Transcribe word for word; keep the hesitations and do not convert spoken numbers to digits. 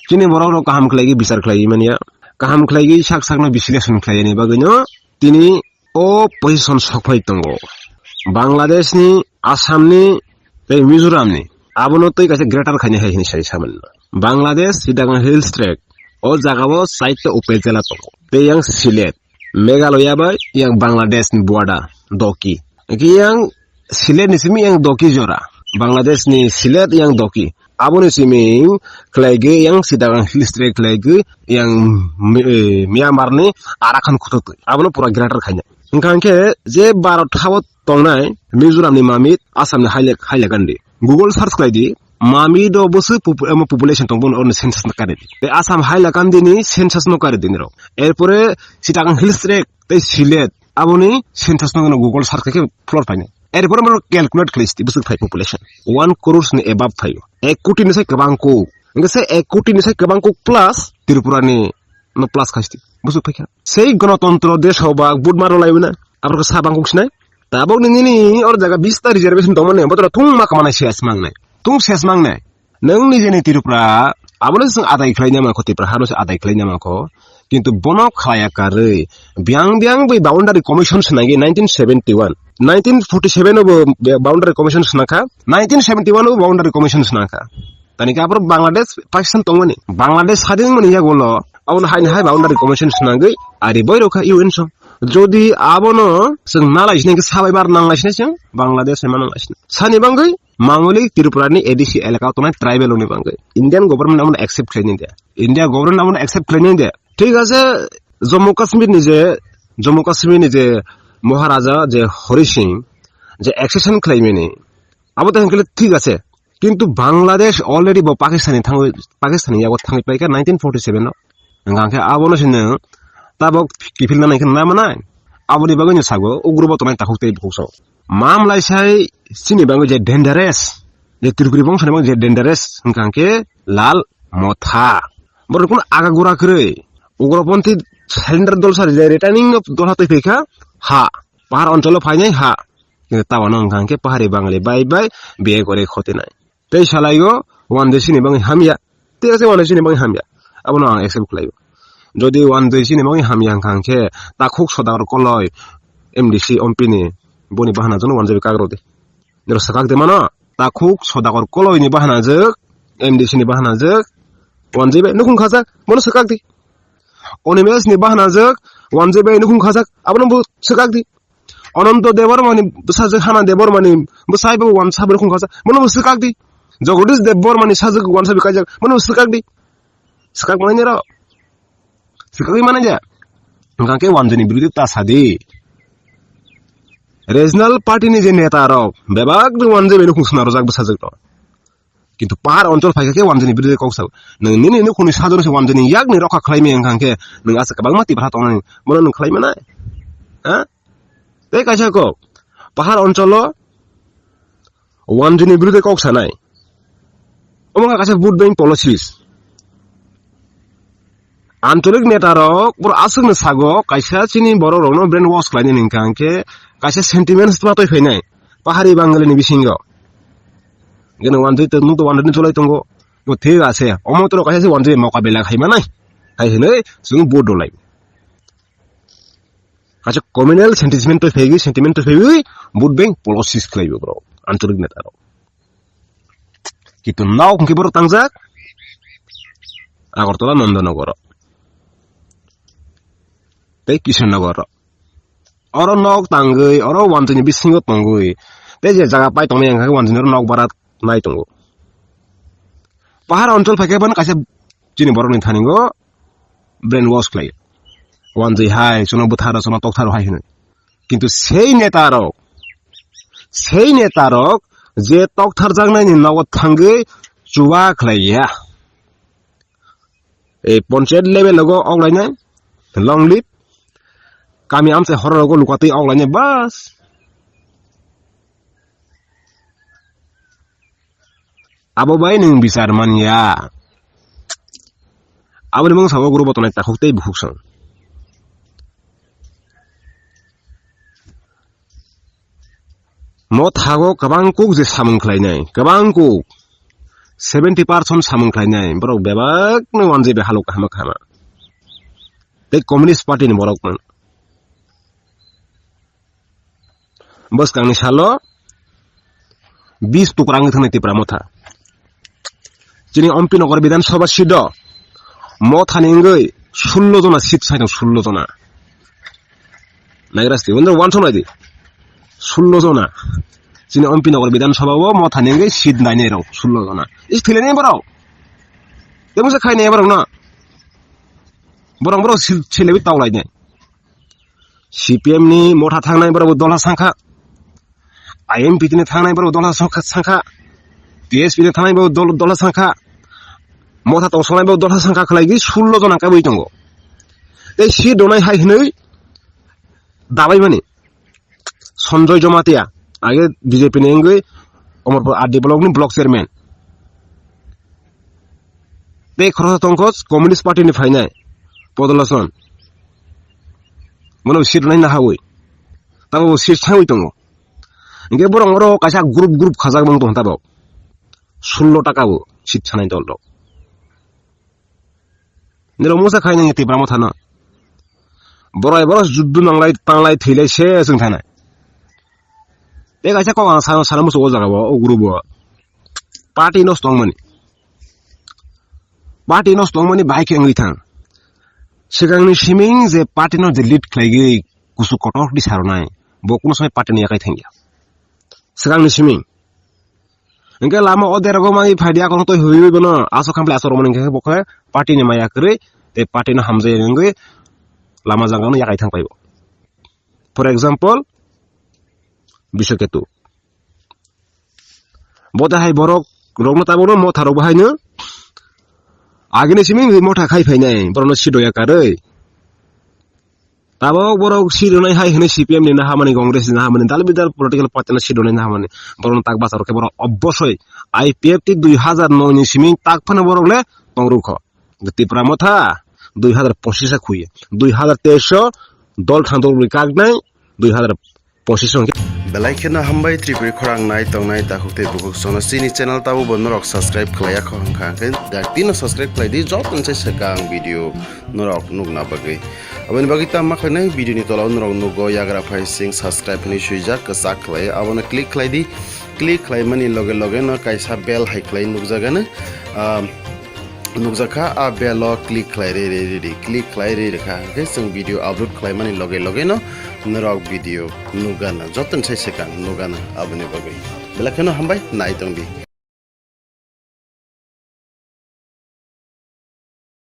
Chini borok rok kaham khlaigwi bichar khlaiwi manya, kaham khlaigwi sak sakno bisleshon khlaiyani bagwino tini o position sokphai tongo. Bangladesh ni, Assam ni, tei Mizoram ni, abono tei kaisa greater khaina hai hinwi sai samanna. Bangladesh, Chittagong Hills Tract, o jaga o chaita upajela tongo. Tei yang Sylhet, Meghalaya bai yang Bangladesh ni border, Doki. Hingke yang Sylhet ni simi yang Doki jora, Bangladesh ni Sylhet yang Doki. Aboni simi khlaigwi yang Chittagong Hills Tract khlaigwi yang Mi-, eh, Myanmar ni Arakan khutotwi. Abono pura greater khaina. Hingkha hingkhe je Bharat hao tongnai Mizoram ni mamit, Assam ni Hailak-, Hailakandi. Google search khlai di, mamit o bwswk popu-, emo population tong bono oroni census no kari di. Tei Assam Hailakandi ni census no kari di nirok. Erpore Chittagong Hills Tract tei Sylhet aboni census no Google search khe floor painai. Erpore mano calculate khlai sti bwswk phai population. One crores ni above phaio. Ek koti ni sai kwbang kuk. Hingke se ek koti ni sai kwbang kuk plus Tripura ni no plus khaisti. Bwswk phaikha. Sei gonotontro desh hoba vote maro lai wina. Aborok sa bang kuk sinai. Tabok ni nini or jaga bista reservation tongmani botora thung ma kamana ses mangnai. Thung ses mangnai. Nang ni jeni Tripura, abono se adai khlai nama kho, Tripura hano se adai khlai nama kho. Kintu bono khlaya karwi, biang biang bai boundary commission swnagi nineteen seventy one. Nineteen forty seven o bo boundary commission swnakha, nineteen seventy one o boundary commission swnakha. Tani khe aboro Bangladesh, Pakistan tongmani. Bangladesh sadin mani yagulo, abono haini hai boundary commission swnagwi, ari boirok kha U N song. Jodi abono chwng nalai sinai khe sabai bar nanglai sinai chwng, Bangladesh ni manang lai sinai. Sani bangwi, Mangoli Tripura ni A D C elaka tongnai tribal rokni bangwi Indian government abono accept khlainai de. India government abono accept khlainai de. Thik ase, Jammu Kashmir ni je, Jammu Kashmir ni je Maharaja je Hari Singh je accession khlaimani, abo to hingkhe thik ase. Kintu Bangladesh already bo Pakistan ni thangwi, Pakistan ni yago thangwi paikha nineteen forty seven o. Hingkha khe abono sino tabok kiphilna nai khe nai manai. Aboni bagwi no sago, ugro bo tongnai takhuk tei bukhuk sao. Mamlai sai chini bangwi je dangerous, je Tripuri bongso ni bangwi je dangerous, hingkha khe Lal Motha. Borok kuno aga gura kwrwi, ugroponthi surrender dol sari je returning no dol hatwi phaikha, ha, pahar oncholo phainai ha. Kintu tabano hingkha khe pahari Bangali bai bai biye gore khoti nai. Tei salaigo, one day sini bangwi hamya. Tei ase one day sini bangwi hamya. Abono ang accept khlaio. Jodi one day sini bangwi hamya hingkha hingkhe, takhuk Sodagar Koloi, M D C, M P ni, boni bahana jono one G B kagrodi. Nero sakak de mano, takhuk Sodagar Koloi ni bahana jek, M D C ni bahana jek, one G B nukhung khajak, bono sakak di. Onimes ni bahana jek, one G B nukhung khajak, abono bo sakak di. Ananto Debbarma ni bwsajwk Hana Debbarma ni bwsai bo wansa bai khung khasa. Bono bo swkak di. Jagadish Debbarma ni sajwk wansa bai kaijak. Bono bo swkak di. Swkak mani nero. Swkak mani ja. Hingkha khe one G B ni birodhi ta sadi. Regional party ni je neta rok bebak ni one G B ni khung suna rojak bwsajwk rok. Kintu pahar onchol phaikha khe one G B ni birodhi kok sao. Nwng nini nukhungni sajwk se one G B ni yakni rokha khlaimaya hingkha khe nwng aswk kwbangma tibra tongnani. Bono nwng khlai manai. Ha? Tei kaisa kok, pahar oncholo one G B ni birodhe kok sanai. Omo wngkha kaisa vote bank policies. Ancholik neta rok borok aswkno sago kaisa chini borok rokno brain wash khlainani hwnkha hwnkhe kaisa sentiments twatwi phainai pahari Bangali ni bisingo. Geno one G B nwng to one G B ni cholai tongo. Bo thik ase, omo toro kaisa se one G B mokabela khai manai. Hai hinwi chwng vote rwlai. Kaisa communal sentiment to phegwi, sentiment to phegwi, vote bank policies khlaibo bro, ancholik neta rok. Kintu nok hwnkhe borok tangjak Agartala, Nandanagar tei Kishannagar. Oro nok tangwi, oro one G B ni bisingo tongwi, tei je jaga pai tongnai hwnkhe one G B ni nok barat nai tongo. Pahar onchol phaikhe bono kaisa chini borokni thaningo brain wash khlai. One G B hai, chwngno bwtharo, chwngno toktharo hai hwnwi. Kintu sei neta rok, sei neta rok je toktharjaknaini nogo thangwi chuba khlaiya. Ei ponchayat level logo oklainai, long live, kami amchai hororogo lukatwi oklainai bas. Abo bai nwng bichar manya. Aboni mung sabo guru botonai takhuk tei bukhuk song. Mo thago kwbang kuk je samung khlainai, kwbang kuk. seventy percent samung khlainai borok bebak no one G B halok kaham kaham. Tei Communist Party ni borok no. Bwskangni salo bis tukrang wngwi thangni Tipra Motha. Chini Ompi Nagar Bidhan Sabha seat o Motha ni wngwi sullo jona seat sai tong, sullo jona. Naigra sti, wonder one song naidi. Sullo jona. Chini Ompi Nagar Bidhan Sabha o Motha ni wngwi seat nainai rok sullo jona. Is thileni borok. Tebongsa khainai borok no. Borok borok sil-, silewi tawlainai. C P M ni Motha thangnai borok bo dolha sangkha. I M P T ni thangnai borok dolha sangkha, sangkha. T S P ni thangnai borok dol-, dolha sangkha. Motha tong songnai borok dolha sangkha khlaigwi sullo jona kabui tongo. Tei si donai hai hinwi dabai mani. Sanjoy Jamatia, age B J P ni wngwi Omorpur R D block ni block chairman. Tei khoroksa tongkho Communist Party ni phainai Podoloson. Bono seat rwnai nahawi. Tamo seat thangwi tongo. Hingke borok oro kaisa group group khajak mung tong tabok. Sullo taka bo seat sanai dol rok. Nilo musa khai nang Tipra Motha no. Borai boros juddu nanglai tanglai thwilai se chwng thanai. Tei kaisa kok ang sana, sana musugo o jaga o, o group o. Party no stongmani. Party no stongmani bai khe wngwi thang. Swkangni siming je party no je lead khlaigwi kusu kotor di saronai, bo kuno somoi party ni yakai thangya. Swkangni siming. Hingke lama o dergo mani phaidi akono toi hwiwi bono asok khamle asok romani hingke bo khe party ni maya kwrwi tei party no hamjai wngwi lama jagano yakai thang paibo. For example, Biswaketu. Bo de hai borok rokno tabukno Motha rok bo haino agini simi Motha khai phainai borokno sidoya karwi. Tabok borok sirwnai hai hwnwi C P M ni nahamani, Congress ni nahamani, dal bidal political party no sirwnai nahamani. Borokno tak bacharo khe borok obosoi I P F T dui hazar noi ni simi tak phano borok le tongrukho. Tipra Motha dui hazar pochis a khuye. Dui hazar teis o dol thang dol rwi kaknai, dui hazar pochis o hwnkhe. Belai kheno hambai Tripuri khorang nai tongnai takhuk tei bukhuk sono chini channel tabo bo norok subscribe khlaiya kho hwnkha hwnkhe da tino subscribe khlai di joto se swkang video norok nukna bagwi. Aboni bagwi tamo khlainai video ni tola o norok nugo yagra phai sing subscribe hinwi swijak kwchak khlai abono click khlai di. Click khlaimani loge loge no kaisa bell hai khlai nukjagano. Ah, nukjakha a bell o click khlai rwi rwi rwi di. Click khlai rwi rwkha hwnkhe chwng video upload khlaimani loge loge no norok video nukgana. Joto ni sai swkang nukgana aboni bagwi. Belai kheno hambai nai tong di.